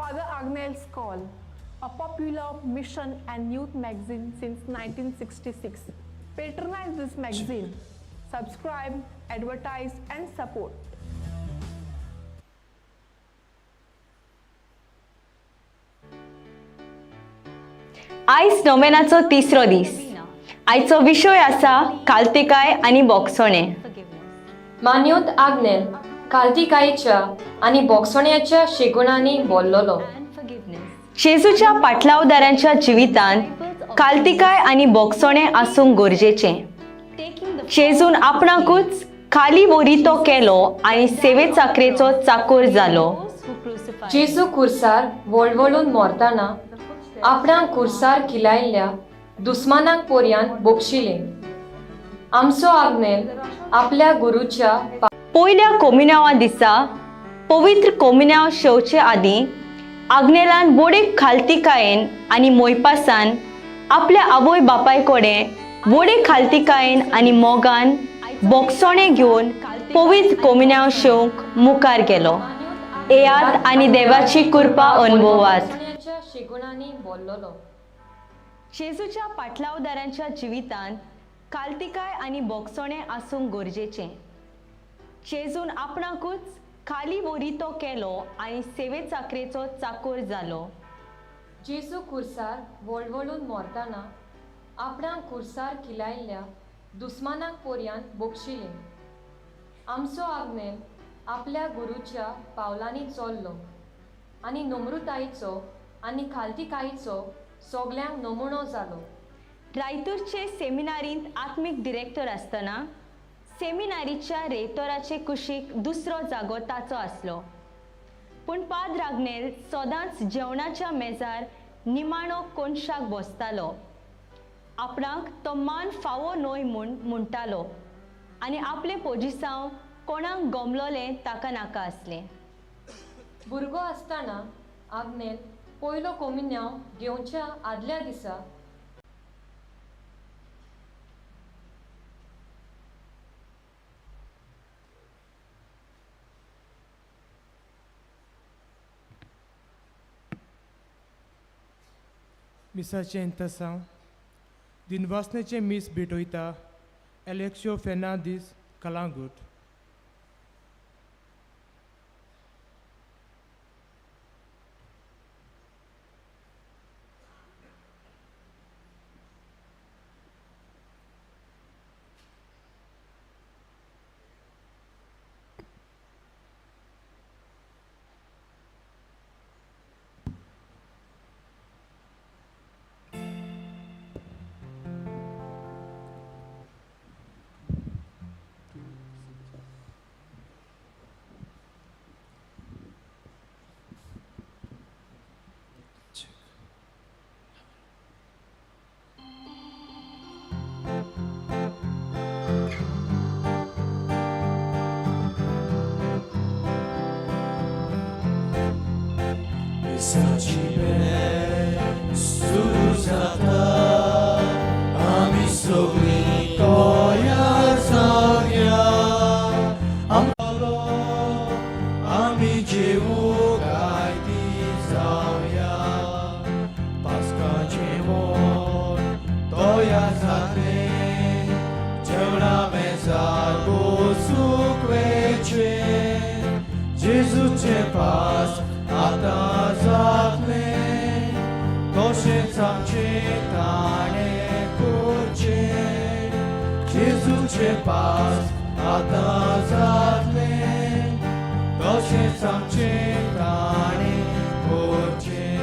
Father Agnel's Call, a popular mission and youth magazine since 1966. Patronize this magazine. Subscribe, advertise and support. आयज नोवेनाचो तिसरो दीस. आयचो विशय आसा कालतिकाय आनी बोगसोणें. मान्योत आग्नेल कालतिकायेच्या आनी बोगसोण्याच्या शेगुणांनी बोल्लोलो. जेजूच्या पाटलावदारांच्या जिवितांत कालतिकाय आनी बोगसोणें आसूंक गरजेचें. जेजून आपणाकूच खाली वरी तो केलो आनी सेवे चाकरेचो चाकोर जालो. जेजू कुर्सार वळवळून मोरताना आपणाक कुर्सार किलायल्ल्या दुस्मानांक पोरयान बोगशिले. आमचो आग्नेल आपल्या गुरूच्या पयल्या कोमिन्यावा दिसा पवित्र कोमिन्याव शेवचे आदीं आग्नेलान बोडेक खालतिकायेन आनी मोयपासान आपल्या आवय बापाय कडेन बोडे खालतिकायेन आनी मोगान बोगसोणें घेवन पवित्र कोमिन्याव शेवंक मुखार गेलो. येयात आनी देवाची कृपा अनुभवात. शेगुणांनी बोल्लोलो. जेजूच्या पाटलावदारांच्या जिवितांत कालतिकाय आनी बोगसोणें आसूंक गरजेचें. जेजून आपणाकूच खाली वरी तो केलो आनी सेवे चाकरेचो चाकोर जालो. जेजू कुर्सार वळवळून मोरताना आपणाक कुर्सार किलायल्ल्या दुस्मानांक पोरयान बोगशिले. आमचो आग्नेल आपल्या गुरूच्या पावलांनी चल्लो आनी नम्रतायेचो आनी खालतिकायेचो सगल्यांक नमुनो जालो. रायतूरचे सेमिनारींत आत्मीक डिरेक्टर आसतना सेमिनारीच्या रेतोराचे कुशीक दुसरो जागो ताचो आसलो. पूण पाद्र आग्नेल सदांच जेवणाच्या मेजार निमाणो कोनशाक बसतालो. आपणाक तो मान फावो न्हय म्हूण म्हणटालो आनी आपलें पोजिसांव कोणाक गमलोलें ताका नाका आसलें. भुरगो आसतना आग्नेल पयलो कोमिन्यांव घेवच्या आदल्या दिसा मिसाचें इंतसांव दिनवासनेचें मीस भेटयता एलेक्सियो फेर्नांदीस, कलांगूट. मिसाची बेल सुरू जाता, आमी सगळीं तयार जावया. आमलो आमी जेवूंक आयती जावया. पास्का जेवण तयार जातलें, जेवणा मेजार बसूंक वेचें. जेजूचें पास आतां जातलें, तशेंच आमचें ताणें करचें. जेजूचें पास आतां जातलें, तशेंच आमचें ताणें करचें.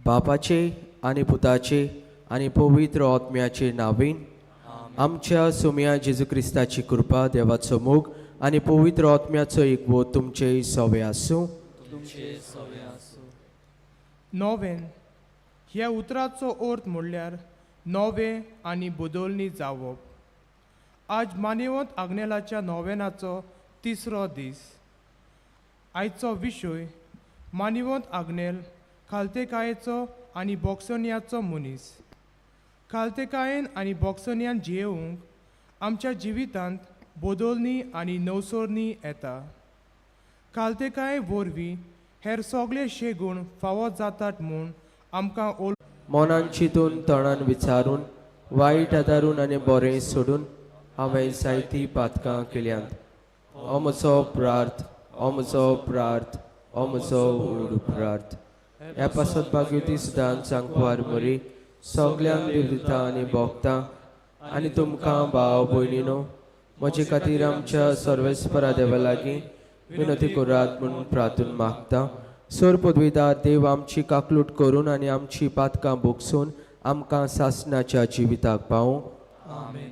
बापाचे आनी पुताचे आनी पवित्र आत्म्याचे नांवान आमच्या सोम्या जेजू क्रिस्ताची कृपा, देवाचो मोग आनी पवित्र आत्म्याचो एकवो तुमचे सवे आसूं. नोवेन ह्या उतराचो अर्थ म्हणल्यार नवें आनी बदलणी जावप. आज मानेवंत आग्नेलाच्या नोवेनाचो तिसरो दीस. आयचो विशय मानिवंत आग्नेल खालतेकायेचो आनी बोगसोनियाचो मनीस. खालतेकायेन आनी बोगसोनियान जियेवंक आमच्या जिवितांत बदलणी आनी नवसरणी येता. कालतेकाय वरवीं हेर सगळे शेगूण फावो जातात म्हूण आमकां ओल मनान चिंतून तणान विचारून वायट आदारून आनी बरें सोडून हांवें जायतीं पातकां केल्यांत. हो म्हजो प्रार्थ, हो म्हजो प्रार्थ, हो म्हजो व्हड प्रार्थ. ह्या पासत भाग्यवती सुदान सांकवार मरी सगल्यांक दिता आनी भोगता आनी तुमकां भाव भयणीनो म्हजे खातीर आमच्या सर्वेस्परा देवा लागीं विनंती करात म्हूण प्रार्थून मागता. सोर पदवीदार देव आमची काकलूट करून आनी आमची पातकां भोगसून आमकां सासणाच्या जिविताक पावूं. आमेन.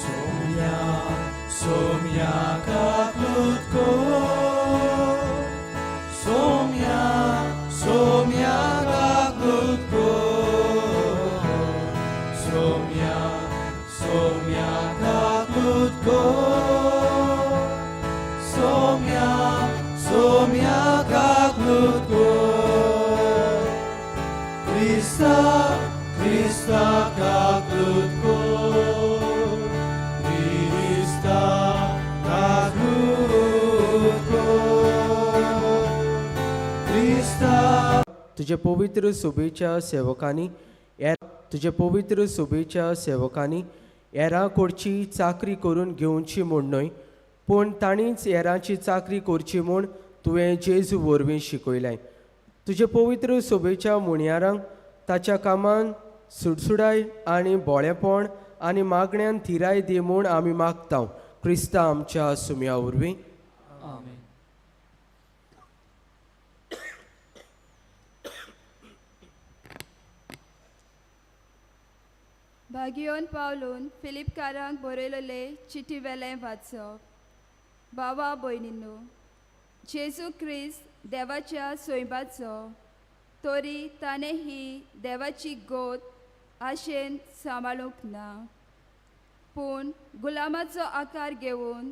सोम्या सोम्या काकलूट कर, सोम्या सोम्या काकलूट कर, सोम्या सोम्या काकलूट कर, सोम्या सोम्या काकलूट कर, क्रिस्ता क्रिस्ता काकलूट कर, क्रिस्ता काकलूट कर, क्रिस्ता. तुजे पवित्र सुबेच्या सेवकांनी तुजे पवित्र सुबेच्या सेवकांनी हेरां कडची चाकरी करून घेवची म्हूण न्हय, पूण तांणीच हेरांची चाकरी करची म्हूण तुवें जेजू वरवीं शिकयलें. तुजे पवित्र सोबेच्या मुणयारांक ताच्या कामान सुडसुडाय आनी बोळेपण आनी मागण्यान थिराय दी म्हूण आमी मागता, क्रिस्ता आमच्या सुम्या वरवीं. आमेन. भागियोन पावलून फिलिपकारांक बरयलेले चिटी वेलें वाचप. भावा भयणींनो, जेजू क्रिस्त देवाच्या सोयबाचो तरी ताणें ही देवाची गोत आशेन सांबाळूंक ना, पूण गुलामाचो आकार घेवन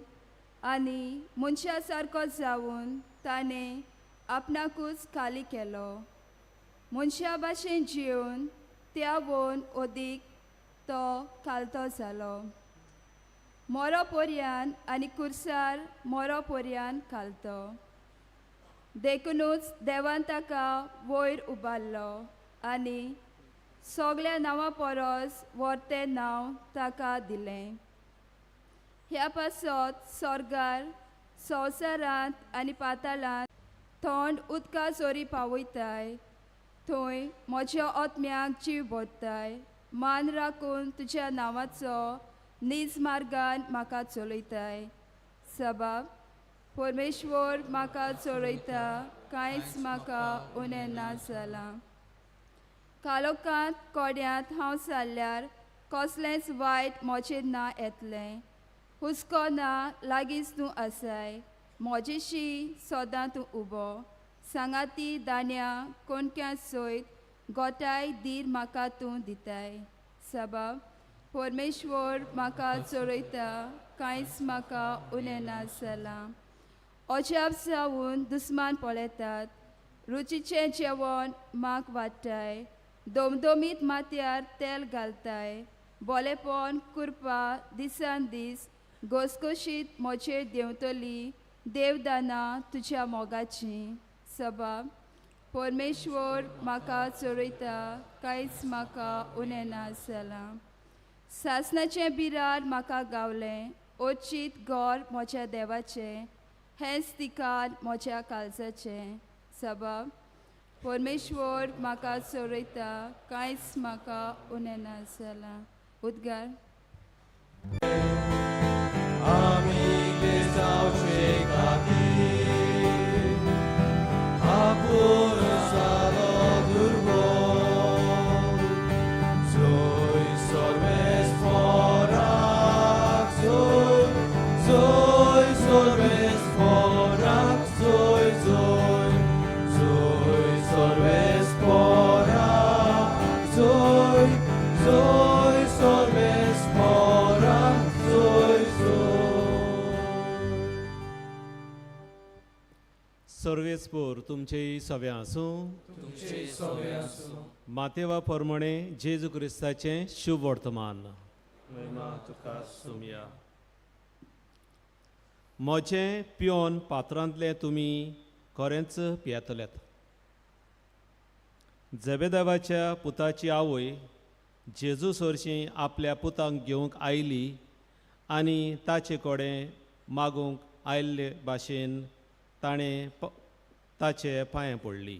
आनी मनशा सारको जावन ताणें आपणाकूच खाली केलो. मनशा भाशेन जिवन त्या वोन अदीक तो खालतो जालो, मोरो पोरयान आनी कुर्सार मोरो पोरयान खालतो. देखुनूच देवान ताका वयर उबारलो आनी सगल्या नांवां परस व्हरतें नांव ताका दिलें. ह्या पासत सोर्गार संवसारांत आनी पाताळांत थंड उदका सोरी पावयताय, थंय म्हज्या आत्म्याक जीव भरताय. मान राखून तुज्या नांवाचो नीज मार्गान म्हाका चलयताय. सबाब परमेश्वर म्हाका चलयता, कांयच म्हाका उणें ना जालां. कालोकांत कोड्यांत हांव सारल्यार कसलेंच वायट म्हजेर ना येतलें. हुस्को ना लागींच तूं आसाय, म्हजेशी सदां तूं उबो. सांगाती दान्या कोणक्या सयत गोठाय धीर म्हाका तूं दिताय. सबाब परमेश्वर म्हाका चलयता, कांयच म्हाका उणें ना जालां. अजाप जावन दुस्मान पळयतात, रुचीचें जेवण म्हाक वाडटाय. दोमदोमीत माथ्यार तेल घालताय, बोलेपण कुरपा दिसान दीस घसघशीत म्हजेर देंवतली देवदानां तुज्या मोगाचीं. सबाब परमेश्वर म्हाका चलयता, कांयच म्हाका उणें ना जालां. सासणाचें बिराड म्हाका गावलें, ओचीत गोर म्हज्या देवाचें, हेंच तिकार म्हज्या काळजाचें. सबाब परमेश्वर म्हाका चलयता, कांयच म्हाका उणें ना जालां. उद्गार. आमी क्रिस्तांवचे खातीर आपूण जालो दुर्बळ, जोय सर्वेस्पराक जोय, जोय सर्वेस्पराक जोय, जोय जोय सर्वेस्पराक जोय, जोय सर्वेस्पराक जोय जोय. सर्वेस्पोर तुमचेय सव्या आसूं. मातेवा प्रमाणे जेजू क्रिस्ताचें शुभ वर्तमान. महिमा तुका सुमया. म्हजें पिवन पात्रांतलें तुमी खरेंच पियेतलेत. जेबेदेवाच्या पुताची आवय जेजू सरशीं आपल्या पुतांक घेवंक आयली आनी ताचे कडेन मागूंक आयिल्ले भाशेन ताणें ताचे पांये पडली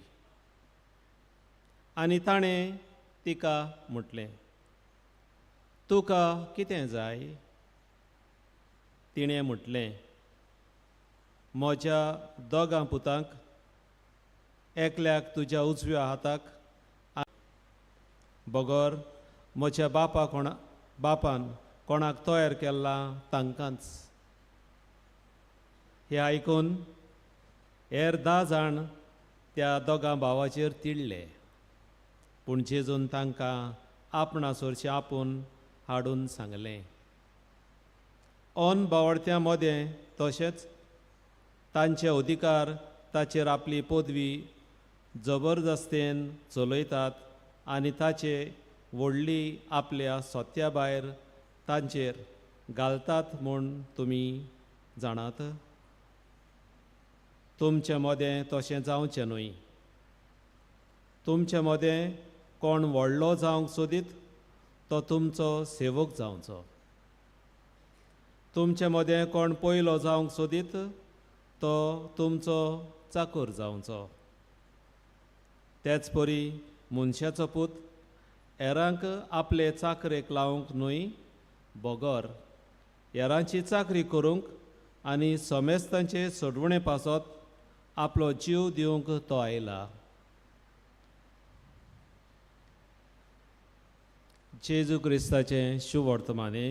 आनी ताणें तिका म्हटलें, तुका कितें जाय? तिणें म्हटलें, म्हज्या दोगां पुतांक एकल्याक तुज्या उजव्या हाताक बगर म्हज्या बापा कोणा बापान कोणाक तयार केल्ला तांकांच. हें आयकून हेर 10 जाण त्या दोगां भावाचेर तिडले, पूण जेजून तांकां आपणा सरशीं आपोवन हाडून सांगलें, अन बावडत्यां मदें तशेंच तांचे अधिकार ताचेर आपली पदवी जबरदस्तेन चलयतात आनी ताचे व्हडली आपल्या सोत्या भायर तांचेर घालतात म्हूण तुमी जाणात. तुमचे मदें तशें जावचें न्हय. तुमचे मदें कोण व्हडलो जावंक सोदीत तो तुमचो सेवक जावचो. तुमचे मदें कोण पयलो जावंक सोदीत तो तुमचो चाकर जावचो. तेच परी मनशाचो पूत हेरांक आपले चाकरेक लावंक न्हय बगर हेरांची चाकरी करूंक आनी समेस्तांचे सोडवणे पासत आपलो जीव दिवंक तो आयला. जेजू क्रिस्ताचें शुभ वर्तमाने.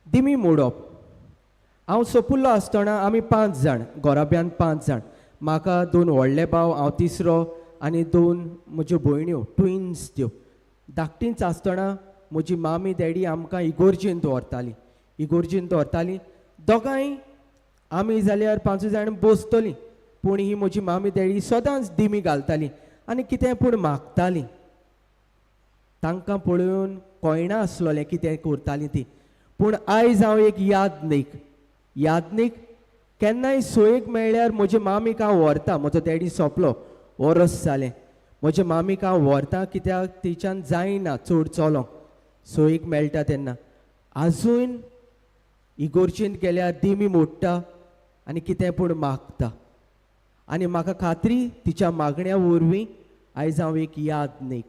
दिमी मोडप. हांव सोपुल्लो आसतना आमी 5 जाण, घराब्यांत 5 जाण, म्हाका 2 व्हडले भाव, हांव तिसरो आनी 2 म्हज्यो भयण्यो, ट्विन्स त्यो. धाकटींच आसतना म्हजी मामी डॅडी आमकां इगोर्जेन दवरताली, इगोर्जेन दवरताली. दोगांय आमी जाल्यार 5 जाण बसतलीं, पूण ही म्हजी मामी डॅडी सदांच दिमी घालताली आनी कितें पूण मागताली. तांकां पळोवन कळना आसलोलें कितें करतालीं ती. पूण आयज हांव एक यादनीक, यादनीक केन्नाय सोयेक मेळ्ळ्यार म्हजे मामीक हांव व्हरता. म्हजो डॅडी सोंपलो, वरस जालें. म्हजे मामीक हांव व्हरता कित्याक तिच्यान जायना चड चलोंक, सोयीक मेळटा तेन्ना. आजून इगोर्जेंत गेल्यार दिमी मोडटा आनी कितें पूण मागता आनी म्हाका खात्री तिच्या मागण्या वरवीं आयज हांव एक यादनीक.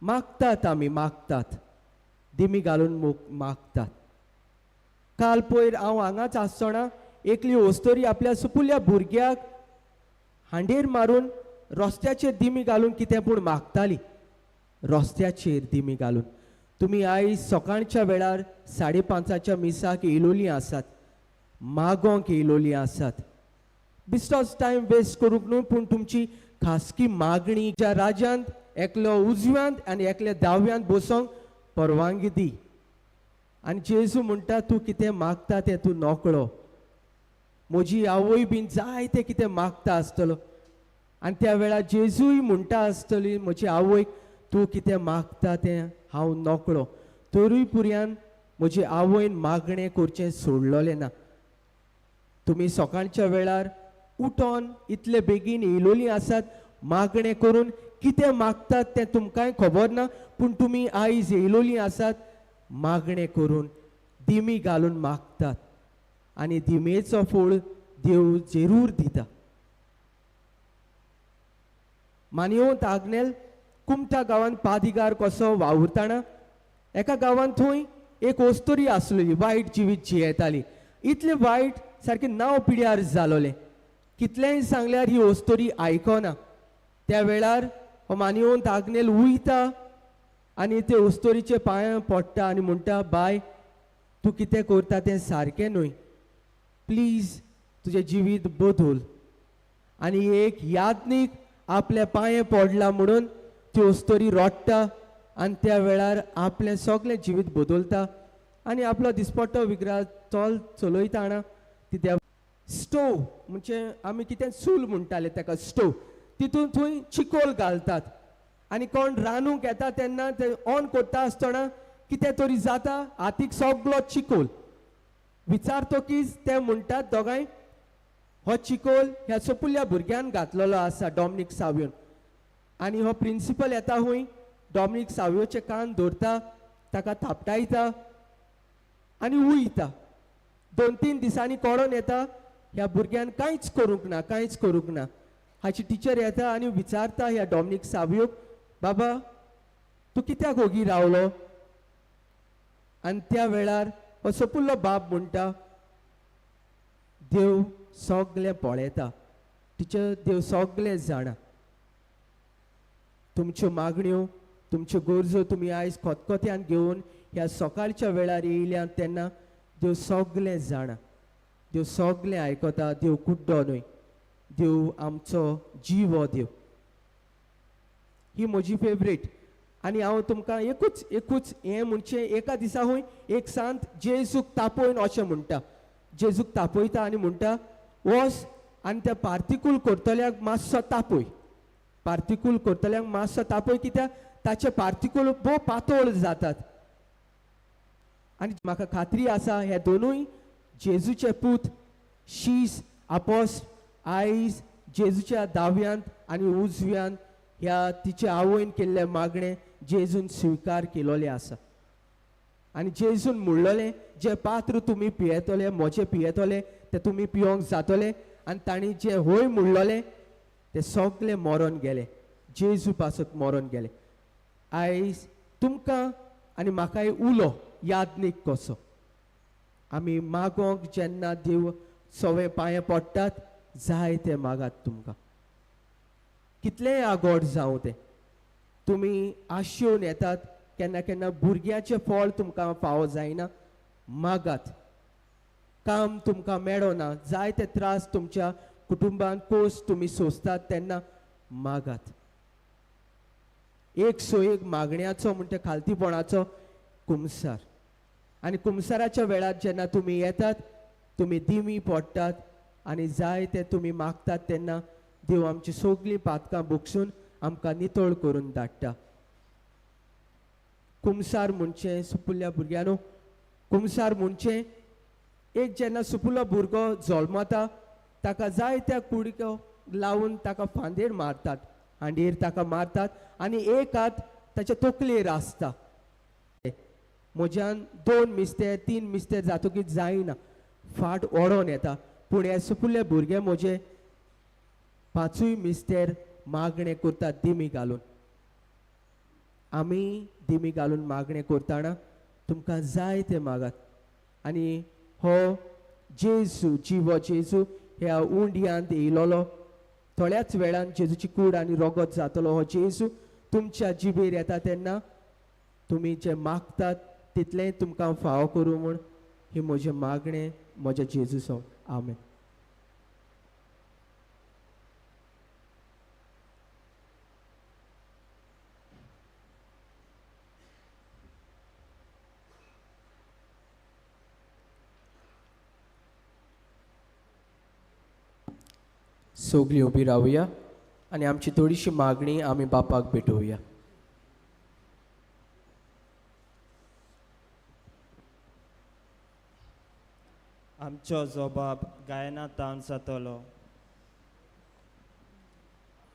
मागतात आमी, मागतात, दिमी घालून मागतात. काल पयर हांव हांगाच आसतना एकली ओस्तोरी आपल्या सुपुल्ल्या भुरग्याक हांडेर मारून रस्त्याचेर दिमी घालून कितें पूण मागताली, रस्त्याचेर दिमी घालून. तुमी आयज सकाळच्या वेळार 5:30 मिसाक येयलोलीं आसात, मागोंक येयलोलीं आसात. बिस्टोच टायम वेस्ट करूंक न्हू, पूण तुमची खासगी मागणी ज्या राज्यांत एकलो उजव्यांत आनी एकल्या दाव्यांत बसोंक परवानगी दी. आनी जेजू म्हणटा, तूं कितें मागता तें तूं नकळो. म्हजी आवय बीन जायतें कितें मागता आसतलो आनी त्या वेळार जेजूय म्हणटा आसतली म्हजी आवयक, तूं कितें मागता तें हांव नकळो. तरूय पुरयान म्हजी आवयन मागणें करचें सोडलोलें ना. तुमी सकाळच्या वेळार उठोन इतले बेगीन येयलोलीं आसात मागणें करून, कितें मागतात तें तुमकांय खबर ना, पूण तुमी आयज येयलोलीं आसात मागणें करून, दिमी घालून मागतात आनी दिमेचो फळ देव जरूर दिता. मानयोत आग्नेल कुमटा गांवांत पादिगार कसो वावुरतना एका गांवांत थंय एक ओस्तोरी आसलेली, वायट जिवीत जियेताली. इतलें वायट सारकें नांव पिड्यार जालोलें. कितलेंय सांगल्यार ही ओस्तोरी आयकना. त्या वेळार हो मानयोत आग्नेल वयता आनी ते ओस्तोरीचे पांय पडटा आनी म्हणटा, बाय तूं कितें करता तें सारकें न्हय, प्लीज तुजें जिवीत बदल. आनी एक यादनीक आपल्या पांये पडला म्हणून ती ओस्तोरी रडटा आनी त्या वेळार आपलें सगळें जिवीत बदलता. आनी आपलो दिसपट्टो विग्राह चोल चलयता जाणा ती देव स्टोव म्हणजे आमी कितें चूल म्हणटाले ताका स्टोव, तितून थंय चिकोल घालतात आनी कोण रांदूंक येता तेन्ना ते ऑन करता आसतना कितें तरी जाता, हातीक सगलो चिकोल. विचारतकीच ते म्हणटात दोगांय, हो चिकोल ह्या सोपुल्ल्या भुरग्यान घातलेलो आसा डॉमनीक सावियोन. आनी हो प्रिंसिपल येता हूंय डॉमनीक सावियोचे कान धरता, ताका थापटायता आनी वयता. 2-3 दिसांनी कळोन येता ह्या भुरग्यान कांयच करूंक ना, कांयच करूंक ना. हाची टिचर येता आनी विचारता ह्या डॉमनीक सावियोक, बाबा तूं कित्याक ओगी रावलो? आनी त्या वेळार हो सोपुल्लो बाब म्हणटा, देव सगलें पळयता टिचर, देव सगलें जाणा. तुमच्यो मागण्यो, तुमच्यो गरजो तुमी आयज खतखत्यान घेवन ह्या सकाळच्या वेळार येयल्यात तेन्ना देव सगलें जाणा, देव सगलें आयकता. देव कुड्डो न्हय, देव आमचो जिवो देव. ही म्हजी फेवरेट. आनी हांव तुमकां एकूच एकूच हें म्हणचें, एका दिसा हूंय एक सांत जेजूक तापोवन अशें म्हणटा, जेजूक तापयता आनी म्हणटा वच आनी त्या पार्तिकूल करतल्याक मातसो तापय, पार्तिकूल करतल्याक मातसो तापय, कित्याक ताचे पार्तिकूल भोव पातळ जातात. आनी म्हाका खात्री आसा हे दोनूय जेजूचे पूत शीस आपोस आयज जेजूच्या दाव्यांत आनी उजव्यांत ह्या तिचे आवयन केल्लें मागणें जेजून स्विकार केलोलें आसा. आनी जेजून म्हणलोलें, जें पात्र तुमी पियेतले, म्हजें पियेतले तें तुमी पियोंक जातले. आनी तांणी जें होय म्हणलोलें तें सगलें मरोन गेलें, जेजू पासत मरोन गेलें. आयज तुमकां आनी म्हाकाय उलो यादनीक कसो आमी मागोंक जेन्ना देव सवे पांये पडटात, जाय तें मागात, तुमकां कितलेंय आगोड जावं तें, तुमी आशेवन येतात, केन्ना केन्ना भुरग्याचें फळ तुमकां फावो जायना, मागात. काम तुमकां मेळना, जायते त्रास तुमच्या कुटुंबान कोस तुमी सोंसतात तेन्ना मागात. 101 मागण्याचो म्हणटा खालतीपणाचो कुमसार. आनी कुमसाराच्या वेळार जेन्ना तुमी येतात, तुमी दिमी पडटात आनी जाय ते तुमी मागतात तेन्ना देव आमची सगळीं पातकां बगसून आमकां नितळ करून धाडटा. कुमसार म्हणचें सुपुल्ल्या भुरग्यांनो, कुमसार म्हणचें एक जेन्ना सुपुल्लो भुरगो जल्मता ताका जाय त्या कुडको लावन ताका फांदेर मारतात, हांडीर ताका मारतात आनी एक हात ताच्या तकलेर आसता. म्हज्यान 2 मिस्तेर 3 मिस्तेर जातकीच जायना, फाट ओडोन येता, पूण हे सुपुल्ले भुरगे म्हजे 5 मिस्तेर मागणें करतात दिमी घालून. आमी दिमी घालून मागणें करतना तुमकां जाय तें मागात. आनी हो जेजू, जिवो जेजू ह्या उंडयांत येयलोलो, थोड्याच वेळान जेजूची कूड आनी रगत जातलो. हो जेजू तुमच्या जिबेर येता तेन्ना तुमी जें मागतात तितलें तुमकां फावो करूं म्हूण ही म्हजें मागणें म्हज्या जेजूसो. आमेन. सगळीं उबी रावया आनी आमची थोडीशी मागणी आमी बापाक भेटोवया. आमचो जबाब गायना तावन जातलो.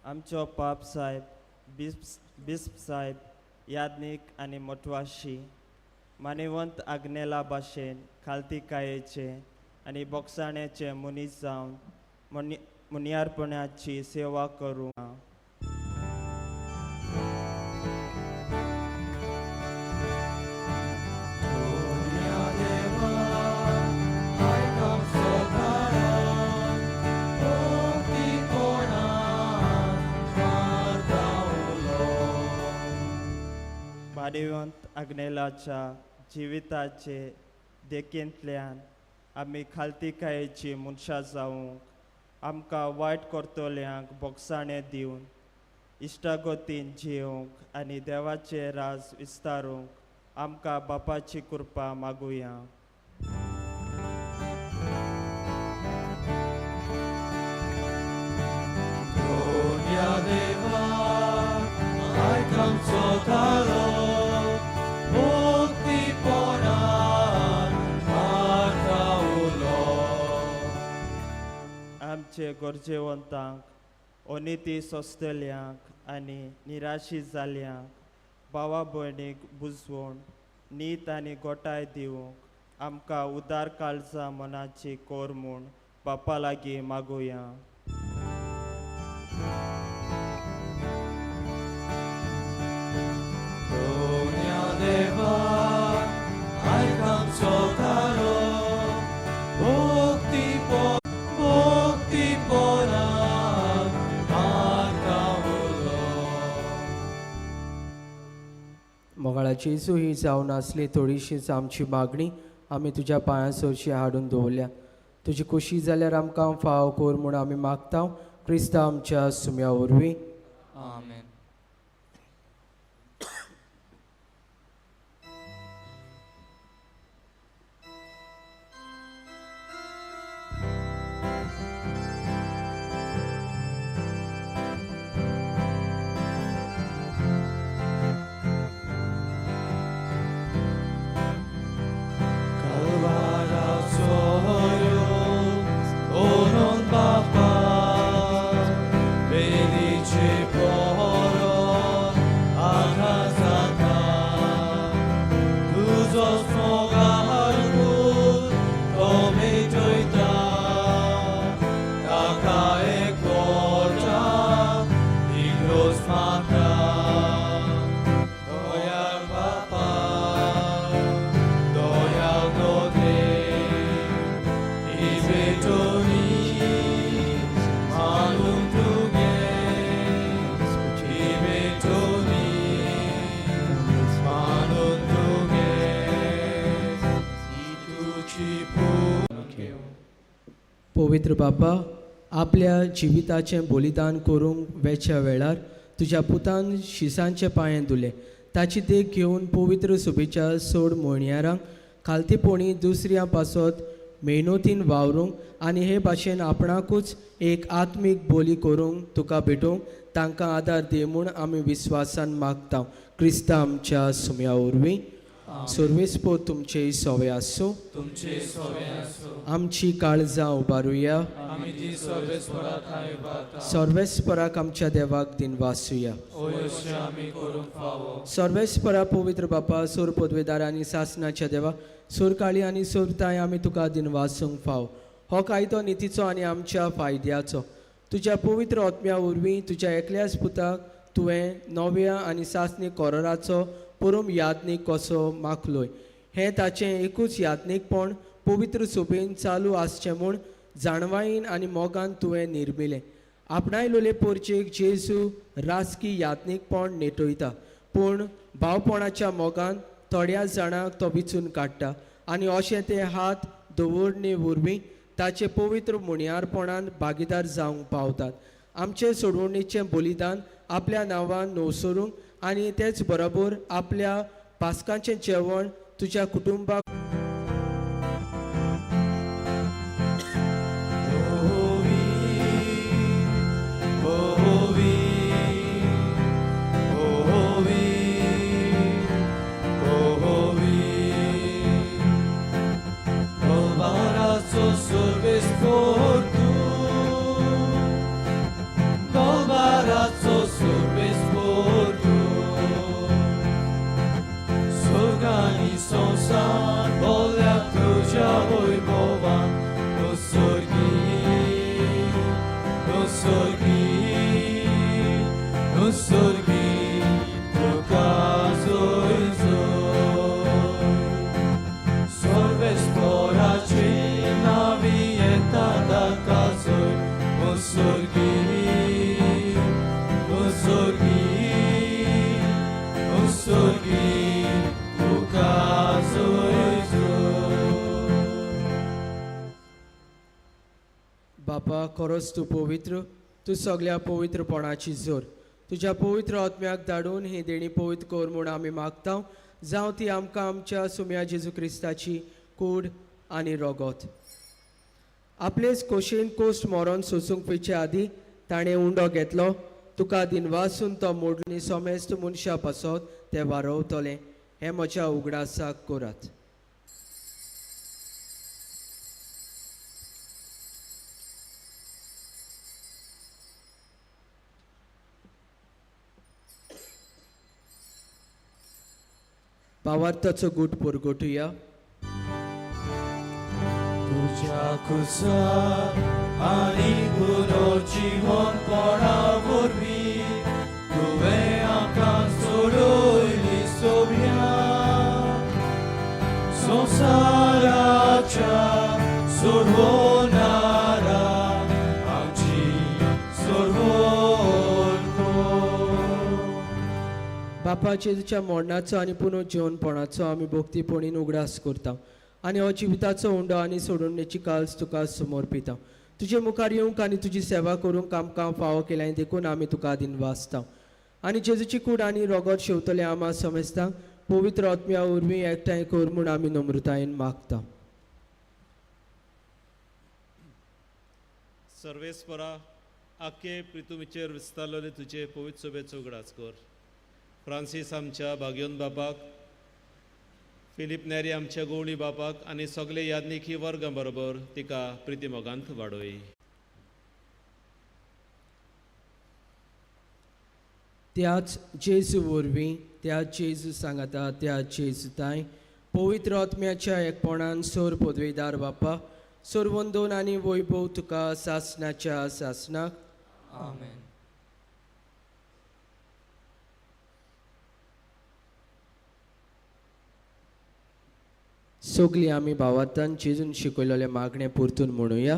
आमचो पाप साहेब, बिस्प साहेब, यादनीक आनी मोटवाशी मानेवंत आग्नेला भाशेन खालतिकायेचे आनी बोगसाण्याचे मनीस जावन मुनियारपणाची सेवा करूं. मानेवंत आग्नेलाच्या जिविताचे देखींतल्यान आमी खालतिकायेची मनशां जावंक, आमकां वायट करतल्यांक बोगसाणें दिवन इश्टागतीन जियोवंक आनी देवाचें राज विस्तारूंक आमकां बापाची कृपा मागुया. दोन्या देवा आयक आमचो तारो भक्तीपणान मारता उलो. आमचे गरजेवंतांक, अनिती सोंसतल्यांक आनी निराशी जाल्यांक भावा भयणीक बुजवण नीत आनी गोठाय दिवंक आमकां उदार काळजा मनाची कोर म्हूण बापा लागीं मागुया. दोन्या देवा आयक आमचो तारो भक्तीपणान मारता उलो. मोगाळा जेजू, ही जावन आसली थोडीशीच आमची मागणी आमी तुज्या पांयां सरशी हाडून दवरल्या. तुजी खोशी जाल्यार आमकां फाव कर म्हूण आमी मागता, क्रिस्ता आमच्या सुम्या वरवीं. आमेन. पवित्र बापा, आपल्या जिविताचें बलिदान करूंक वेच्या वेळार तुज्या पुतान शिसांचे पांये धुले. ताची देख घेवन पवित्र सुबेच्या सोड म्हयन्यारांक खालतीपणी दुसऱ्या पासत मेहनतीन वावरूंक आनी हे भाशेन आपणाकूच एक आत्मीक बोली करूंक तुका भेटोवंक तांकां आदार दी म्हूण आमी विस्वासान मागता, क्रिस्ता आमच्या सुम्या वरवीं. सर्वेस्पोर तुमचे सोवे आसूं. तुमचे सोवे आसूं. आमची काळजां उबारुया. आमी ती सर्वेस्परा थंय उबारता. सर्वेस्पराक आमच्या देवाक दिनवासुया. अशें आमी करूंक फावो. सर्वेस्परा पवित्र बापा, सोर पदवेदार आनी सासनाच्या देवा, सोरकाळी आनी सोरताय आमी तुका दिनवासूंक फाव. हो कायदो नितीचो आनी आमच्या फायद्याचो. तुज्या पवित्र आत्म्या वरवीं तुज्या एकल्याच पुताक तुवें नव्या आनी सासणी कोराचो परम यादनीक कसो माखलोय. हें ताचें एकूच यादनीकपण पवित्र सोबेन चालू आसचें म्हूण जाणवायेन आनी मोगान तुवें निर्मिलें. आपणायलोले पोरचेक जेजू राजकी यादनीकपण नेटयता, पूण भावपणाच्या मोगान थोड्या जाणांक तो विचून काडटा आनी अशें ते हात दवरणे वरवीं ताचे पवित्र मुणयारपणान भागीदार जावंक पावतात. आमचे सोडवणीचें बलिदान आपल्या नांवान नवसरूंक आनी तेच बरोबर आपल्या पास्कांचें जेवण तुज्या कुटुंबाक बापा, खरोच तूं पवित्र, तूं सगळ्या पवित्रपणाची जोर. तुज्या पवित्र आत्म्याक धाडून ही देणी पवित्र कर म्हूण आमी मागता जावं ती आमकां आमच्या सुम्या जेजू क्रिस्ताची कूड आनी रोगोत. आपलेच कोशेन कोस्ट मरोन सोसूंक पेचे आदीं ताणें उंडो घेतलो, तुका दिनवासून तो मोडलो आनी सोमेस्त मनशा पासत तें वारोवतलें. हें म्हज्या उगडासाक करात. भावार्थाचो गूट पुरगोटुया. तुज्या खुर्सार आनी पुनर्जीवनपणा वरवीं तुवें आमकां सोडयली सोब्या संवसाराच्या सोडवणारा आमची सोडवण कर. बापा, जेजूच्या मरणाचो आनी पुनर्जीवनपणाचो आमी भक्तीपणीन उगडास करता आनी हो जिविताचो उंडो आनी सोडवणेची काल्स तुका समर्पिता. तुजे मुखार येवंक आनी तुजी सेवा करूंक आमकां फावो केल्याय देखून आमी तुका दिनवासता. आनी जेजूची कूड आनी रोगोत शेवतले आमा समेस्तांक पवित्र आत्म्या वरवीं एकठांय कर म्हूण आमी नम्रतायेन मागता. सर्वेस्परा, आख्खे प्रितुमीचेर विस्तारलेले तुजे पवित्र सभेचो उगडास कर. फ्रांसीस आमच्या भाग्योन बापाक, फिलीप नेरी आमच्या गोवळी बापाक आनी सगळे याज्ञिकी वर्गां बरोबर तिका प्रितीमोगांत वाडोय. त्याच जेजू वरवीं, त्या जेजू सांगाता, त्या जेजू ताय पवित्र आत्म्याच्या एकपणान सोर पदवेदार बापा, सोरवंदोन आनी वैभव तुका सासणाच्या सासणाक. आमेन. सगळीं आमी भावार्थान जेजून शिकयलेलें मागणें परतून म्हणुया.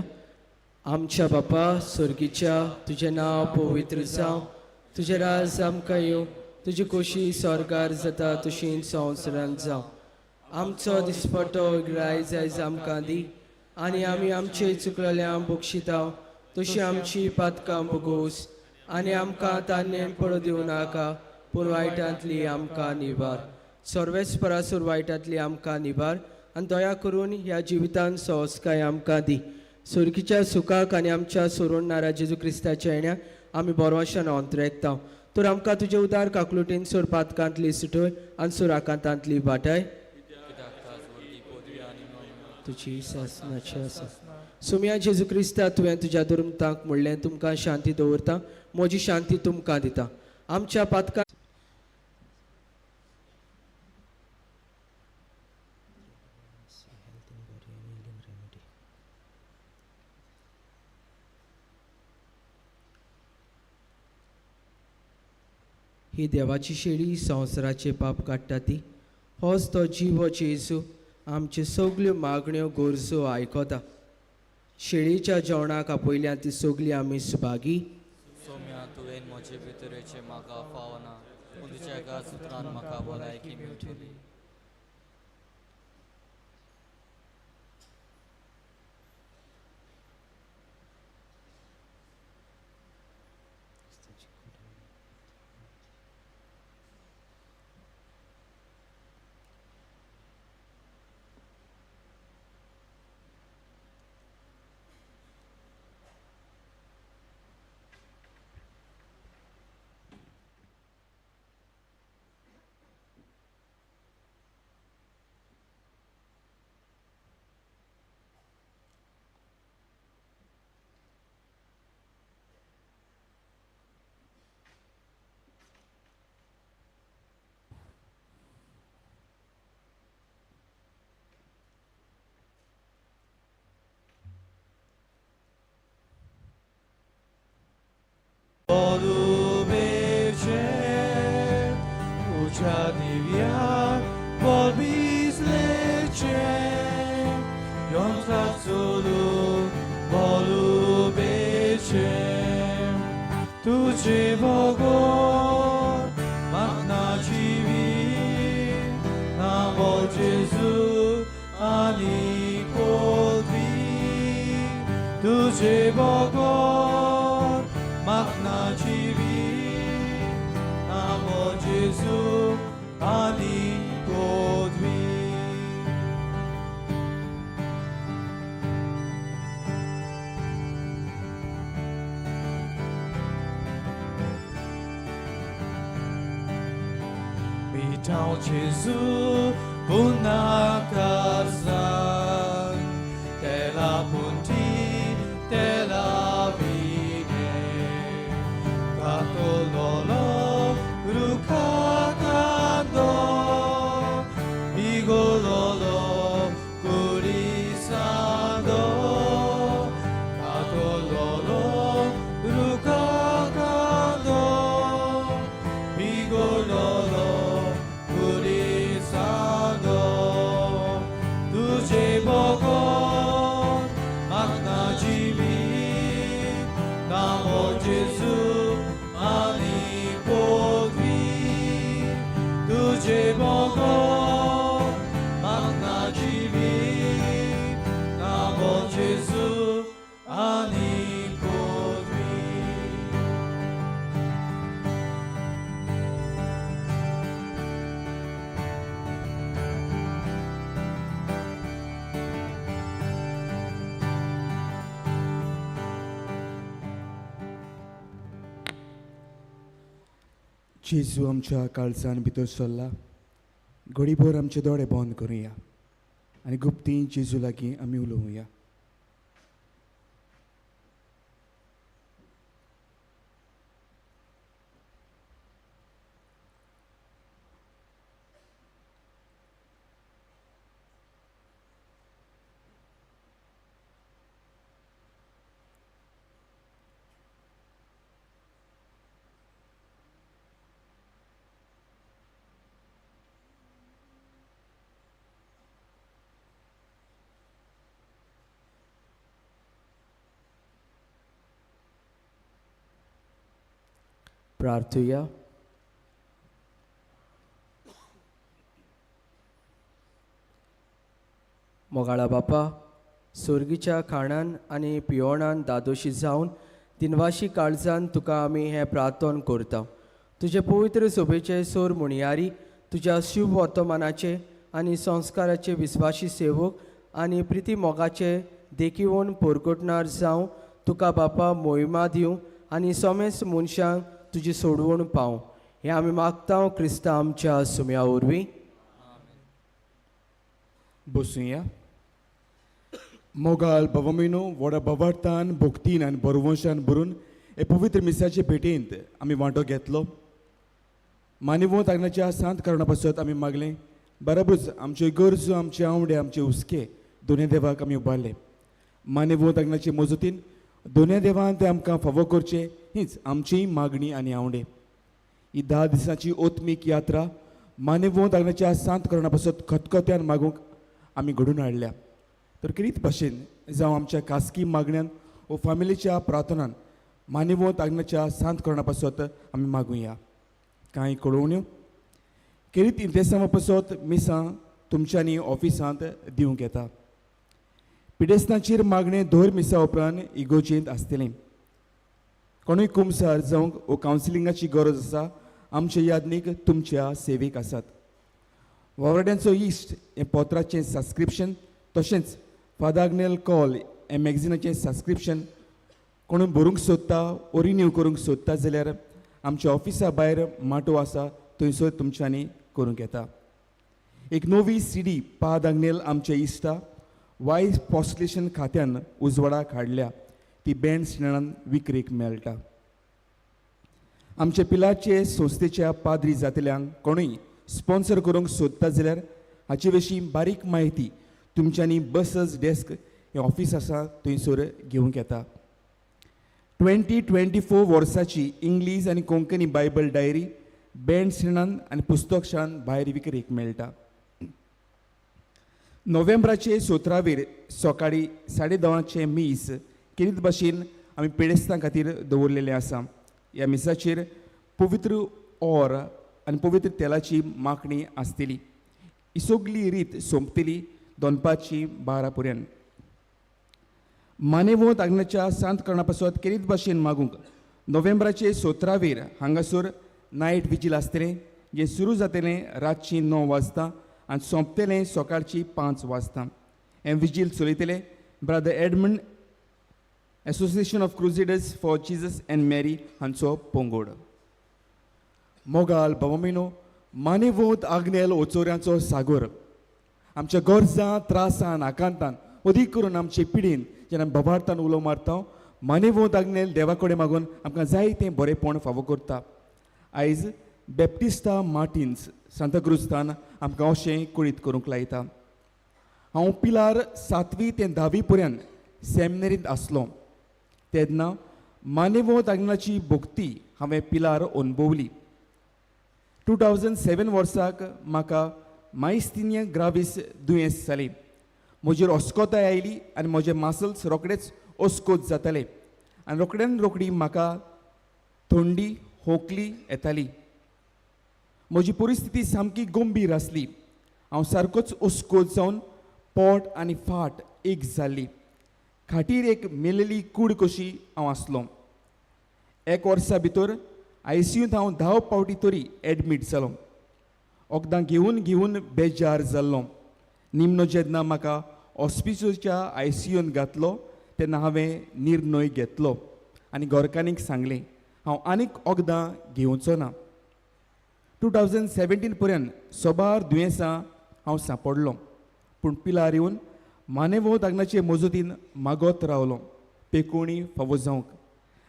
आमच्या बापा सर्गीच्या, तुजें नांव पवित्र जावं, तुजें राज आमकां येवं, तुजी खोशी स्वर्गार जाता तशी संवसारांत जावं. आमचो दिसपटो रायज आयज आमकां दी आनी आमी आमचे चुकलेल्यांक बक्षिता तशी आमची पातकां भोगोस आनी आमकां तान्नेन पडूं दिवं नाका, पूण वायटांतली आमकां निवार. सर्वेस्परासूर वायटांतली आमकां निवार आनी दया करून ह्या जिवितान सहजकाय आमकां दी. सुर्गीच्या सुखाक आनी आमच्या सोडणारा जेजू क्रिस्ताच्या येण्याक आमी बरोवशान अंतरेकता. तर आमकां तुजे उदार काकलुटीन सोर पातकांतली सुटय आनी सुराकांतांतली वाटाय. तुजी सासनाची आसा. सुम्या जेजू क्रिस्ता, तुवें तुज्या दुर्मतांक म्हणलें, तुमकां शांती दवरता, म्हजी शांती तुमकां दिता. आमच्या पातकां ही देवाची शेळी संवसाराचे पाप काडटा ती, होच तो जिवो जेजू आमच्यो सगल्यो मागण्यो गरजो आयकता. शेळीच्या जेवणाक आपयल्या ती सगली आमी सुभागी. सोम्या, तुवें म्हजे भितरेचें म्हाका फावना, पूण तुज्या एका सुत्रान म्हाका भलायकी मेळटली. तुझे बगर म्हाका जिवीत नांव जेजू आनी पदवी. तुझे बगर म्हाका जिवीत नांव जेजू आनी Então Gesù punakasan te la punti te la vine Katololo rukakando Bigololo kurisando Katololo rukakando Bigololo kurisando Tuje bogon magna jivi Namo Gesù ani podvi Tuje bogon magna jivi Namo Gesù ani podvi. जेजू आमच्या काळजान भितर सरला. घडीभर आमचे दोळे बंद करुया आनी गुप्ती जेजू लागीं आमी उलोवया. प्रार्थुया. मोगाळा बापा, सोर्गीच्या खाणान आनी पियोणान दादोशी जावन दिनवाशी काळजान तुका आमी हें प्रार्थन करता. तुजे पवित्र सोबेचे सोर मुणयारी, तुज्या शुभ वर्तमानाचे आनी संस्काराचे विस्वाशी सेवक आनी प्रिती मोगाचे देखीवन पोरकोटणार जावं तुका बापा मोहिमा दिवं आनी सोमेस मनशांक तुजी सोडवण पावं, हें आमी मागता क्रिस्ता आमच्या सुम्या वरवीं. बसुया. मोगाल बाबामिनो, व्हडा भवार्थान भक्तीन आनी बरवंशान भरून हे पवित्र मिसाचे भेटेंत आमी वांटो घेतलो. मानिवंत आग्नाच्या सांत कारणा पासत आमी मागलें. बराबरूच आमच्यो गरजो, आमचे आंवडे, आमचे हुस्के दोनूय देवाक आमी उबारले. मानिवंत आग्नाचे मजतीन दोनूय देवान ते आमकां फावो करचे हीच आमची मागणी आनी आंवडे. ही 10 दिसांची ओत्मीक यात्रा मानिवंत आग्नाच्या सांत कारणा पासत खतखत्यान मागूंक आमी घडून हाडल्या. तर किरीत भाशेन जावं आमच्या खासगी मागण्यान वो फामिलीच्या प्रार्थनान मानिवंत आग्नाच्या सांत कारणा पासत आमी मागुया. कांय कळोवण्यो केरीत इंतेसांवा पासत मिसां तुमच्यांनी ऑफिसांत दिवंक येता. पिडेस्तांचेर मागणें दर मिसा उपरांत इगोजेंत आसतलें. कोणूय कुमसार जावंक वो कावन्सिलिंगाची गरज आसा, आमचे यादनीक तुमच्या सेवेक आसात. वावराड्यांचो इश्ट हें पत्राचें सबस्क्रिप्शन तशेंच फादर आग्नेल कॉल हें मॅगझिनाचें सबस्क्रिप्शन कोणूय भरूंक सोदता वो रिन्यू करूंक सोदता जाल्यार आमच्या ऑफिसा भायर माटोव आसा, थंयसर तुमच्यांनी करूंक येता. एक नवी सीडी पाद आग्नेल आमच्या इश्टा वायस पॉस्टलेशन खात्यान उजवाडाक हाडल्या, ती बँड स्टँडान विक्रेक मेळटा. आमच्या पिलाचे संस्थेच्या पाद्री जातल्यांक कोणूय स्पॉन्सर करूंक सोदता जाल्यार हाचे विशीं बारीक म्हायती तुमच्यांनी बसस डेस्क हें ऑफीस आसा थंयसर घेवंक येता. 2024 वर्साची इंग्लीश आनी कोंकणी बायबल डायरी बँड स्टँडान आनी पुस्तक शाळान भायर विक्रेक मेळटा. नोव्हेंबराचे 17वेर सकाळीं 10:30 मीस केरीत भाशेन आमी पिडेस्तां खातीर दवरलेलें आसा. ह्या मिसाचेर पवित्र or आनी पवित्र तेलाची मागणी आसतली. ही सगली रीत सोंपतली दनपारची 12 पर्यंत. मानेवंत आग्नाच्या सांत कारणा पासत केरीत भाशेन मागूंक नोव्हेंबराचे 17वेर हांगासर नायट विजील आसतलें, जें सुरू जातलें रातची 9 वाजता आनी सोंपतलें सकाळची 5 वाजता. हें vigil चलयतले brother Edmund, association of crusaders for Jesus and Mary हांचो पंगड. मोगाल बाबामिनो, मानेवोत आग्नेल ओचोऱ्यांचो सागोर. आमच्या गरजां त्रासान आकांतान अदीक करून आमचे पिडीन जेन्ना भबार्थान उलो मारता, मानेवोत आग्नेल देवा कडेन मागून आमकां जाय तें बरेंपण फावो करता. आयज बेप्टिस्ता मार्टिन्स सांताक्रुजतान आमकां अशें कळीत करूंक लायता. हांव पिलार 7वी ते 10वी पर्यंत सेमिनरींत आसलो तेन्ना मानेवोत आग्नेलाची भक्ती हांवें पिलार अणभवली. 2007 वर्साक म्हाका मायस्थिनिया ग्रावीस दुयेंस जालें. म्हजेर अस्कोताय आयली आनी म्हजे मासल्स रोखडेच अस्कोत जाताले आनी रोखड्यान रोखडी म्हाका थंडी खोंकली येताली. म्हजी परिस्थिती सामकी गंभीर आसली. हांव सारकोच अस्कोत जावन पोट आनी फाट एक जाल्ली. खाटीर एक मेलेली कूड कशी हांव आसलो. एक वर्सा भितर आयसीयूंत हांव 10 फावटी तरी एडमीट जालो. वखदां घेवन घेवन बेजार जाल्लो. निमणो जेन्ना म्हाका हॉस्पिटलच्या आयसीयूंत घातलो तेन्ना हांवें निर्णय घेतलो आनी घरकान्नीक सांगलें, हांव आनीक वखदां घेवचो ना. 2017 पर्यंत सोबार दुयेंसां हांव सांपडलो, पूण पिलार येवन मानेवोत आग्नाचे मजतीन मागत रावलो पेकोणी फावो जावंक.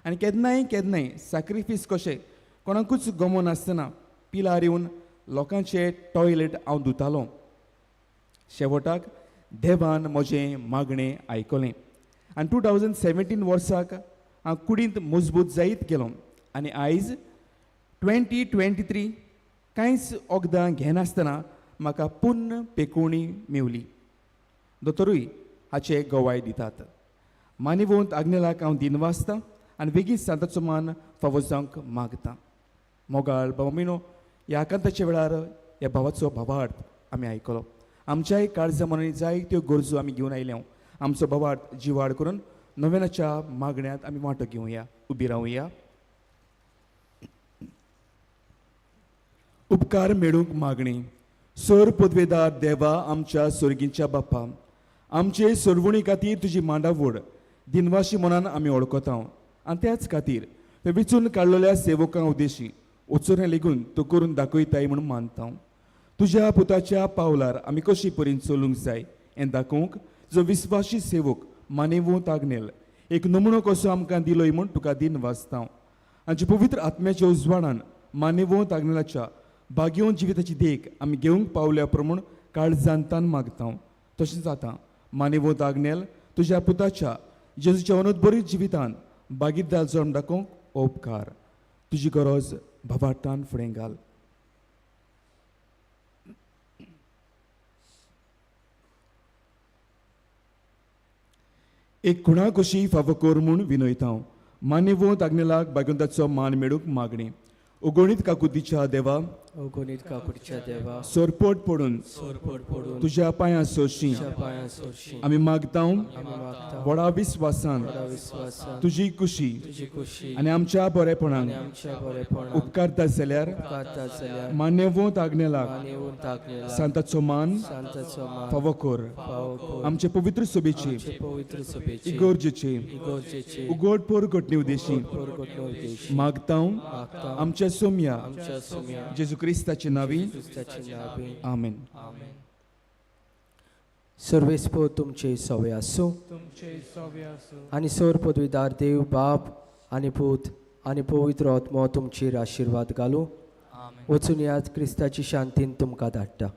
आनी केन्नाय केन्नाय साक्रिफीस कशें कोणाकूच गमनासतना पिलार येवन लोकांचे टॉयलेट हांव धुतालो. शेवटाक देवान म्हजें मागणें आयकलें आनी 2017 वर्साक हांव कुडींत मजबूत जायत गेलो आनी आयज 2023 कांयच वखदां घेनासतना म्हाका पुन्न पेकोवणी मेवली. दोतोरूय हाचे गवाय दितात. मानिवंत आग्नेलाक हांव दिनवासता आनी बेगीन सांताचो मान फावो जावंक मागता. मोगाळ बाबा मिनो, ह्या आकांताच्या वेळार ह्या भावाचो भावार्थ आमी आयकलो. आमच्याय काळजा मनांनी जायत्यो गरजो आमी घेवन आयल्या. आमचो भावार्थ जिवाड करून नव्यानाच्या मागण्यांत आमी वांटो घेवया. उबी रावया. उपकार मेळूंक मागणी. सर पदवेदार देवा, आमच्या सोर्गींच्या बाप्पा, आमचे सोडवणी खातीर तुजी मांडावड दिनवाशी मनान आमी वळखता आनी त्याच खातीर ते विचून काडलेल्या सेवकां उद्देशी वचोरें लेगून तूं करून दाखयताय म्हणून मानता. तुज्या पुताच्या पावलार आमी कशी परीन चलूंक जाय हें दाखोवंक जो विस्वाशी सेवक मानेवोत आग्नेल एक नमुनो कसो आमकां दिलोय म्हूण तुका दिन वाचता. आमच्या पवित्र आत्म्याच्या उजवाडान मानेवोत आग्नेलाच्या भाग्योवन जिविताची देख आमी घेवंक पावल्या प्रमाण काळजांतान मागता. तशेंच आतां मानेवोत आग्नेल तुज्या पुताच्या जेजूच्या अनुदबरीत जिवितान भागीदार जावन दाखोवंक उपकार. तुजी गरज भावार्थान फुडें घाल. एक खुणा कशी फावो कर म्हूण विनयता. मानेवोत आग्नेलाक भाग्यवंताचो मान मेळूंक मागणी. उगणीत काकुतीच्या देवा, अगणीत काकुतीच्या देवा, सोरपोट पडून सोरपोट पडून तुज्या पांयां सोरशी तुज्या पांयां सोरशी आमी मागता आमी व्हडा विस्वासान व्हडा विस्वासान तुजी कुशी तुजी कुशी आनी आमच्या बरेपणान आनी आमच्या बरेपणान उपकारता जाल्यार उपकारता जाल्यार मान्यवंत आग्नेलाक मान्यवंत आग्नेलाक सांताचो मान सांताचो मान फावो कर. फावो कर. आमचे पवित्र सभेचे आमचे पवित्र सभेचे इगोर्जेचे इगोर्जेचे उगड पोरगटणे उद्देशी पोरगटणे उद्देशी मागता मागता आमच्या सोम्या आमच्या सोम्या जेजू क्रिस्ताचे नावी क्रिस्ताचे नावे आमेन. आमेन. सर्वेस्पो तुमचे सवे आसूं तुमचे सवे आसूं. आनी सोर पदवीदार देव बाप आनी पूत आनी पवित्र आत्मो तुमचेर आशिर्वाद घालूं. वचून यात क्रिस्ताची शांतीन तुमकां धाडटा.